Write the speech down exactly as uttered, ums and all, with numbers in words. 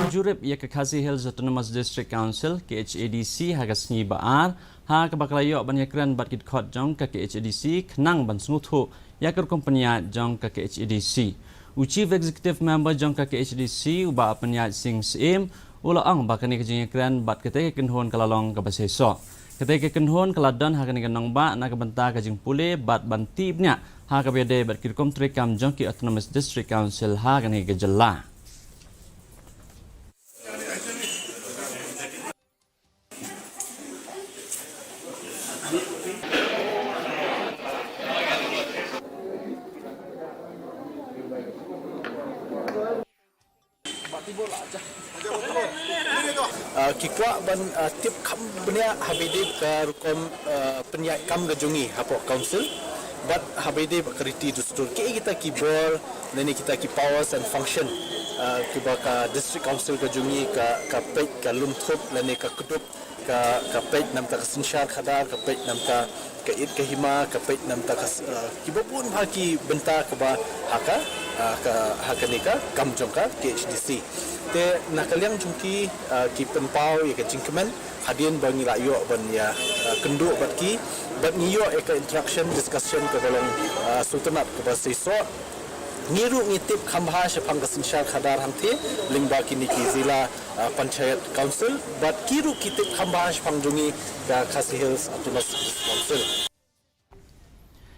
Jurip ïa ka Khasi Hills Autonomous District Council, K H A D C, ha ka sngi ba ar, ha kaba ka la ïoh ban ïakren bad ki dkhot jong ka K H A D C khnang ban sngewthuh ïa ka rukom pynïaid jong ka K H A D C. U Chief Executive Member jong ka K H A D C, u Bah Pynïaid Singh Syiem, u la ong ba kane ka jingïakren bad katei ka kynhun ka la long kaba seisoh. Katei ka kynhun ka la don ha kane ka nongbah na ka bynta ka jingpule bad ban tip nia ha kaba ïadei bad ki rukom treikam jong ki Autonomous District Council ha kane ka jylla. Ah, ki kwah ban, ah, tip kham bniah ha kaba ïadei ka rukom, ah, pynïaid kam ka jong ngi hapoh council bad ha kaba ïadei ka riti dustur, kiei kita ki bor lane kita ki powers and function, ah, kiba ka district council ka jong ngi ka, ka peit, ka lum thup lane ka kdup, ka, ka peit namar ka synshar khadar, ka peit namar ka, ka ïit ka hima, ka peit namar ka, ah, kiba bun bha ki bynta kiba ha ka, ah, ka, ha kane ka kam jong ka K H A D C. Te na ka liang jong ki, ah, ki pynpaw ïa ka jingkmen hadien ba ngi la ïoh ban ïa, ah, kynduh bad ki, bad ngi ïoh ïa ka interaction, discussion kaba long, ah, sngewtynnat, kaba seisoh. Ngi ruh ngi tip kham bha shaphang ka synshar khadar hangthie lyngba kine ki zila, ah, panchayat council, bad ki ruh ki tip kham bha shaphang jong ngi ka Khasi Hills Autonomous District Council.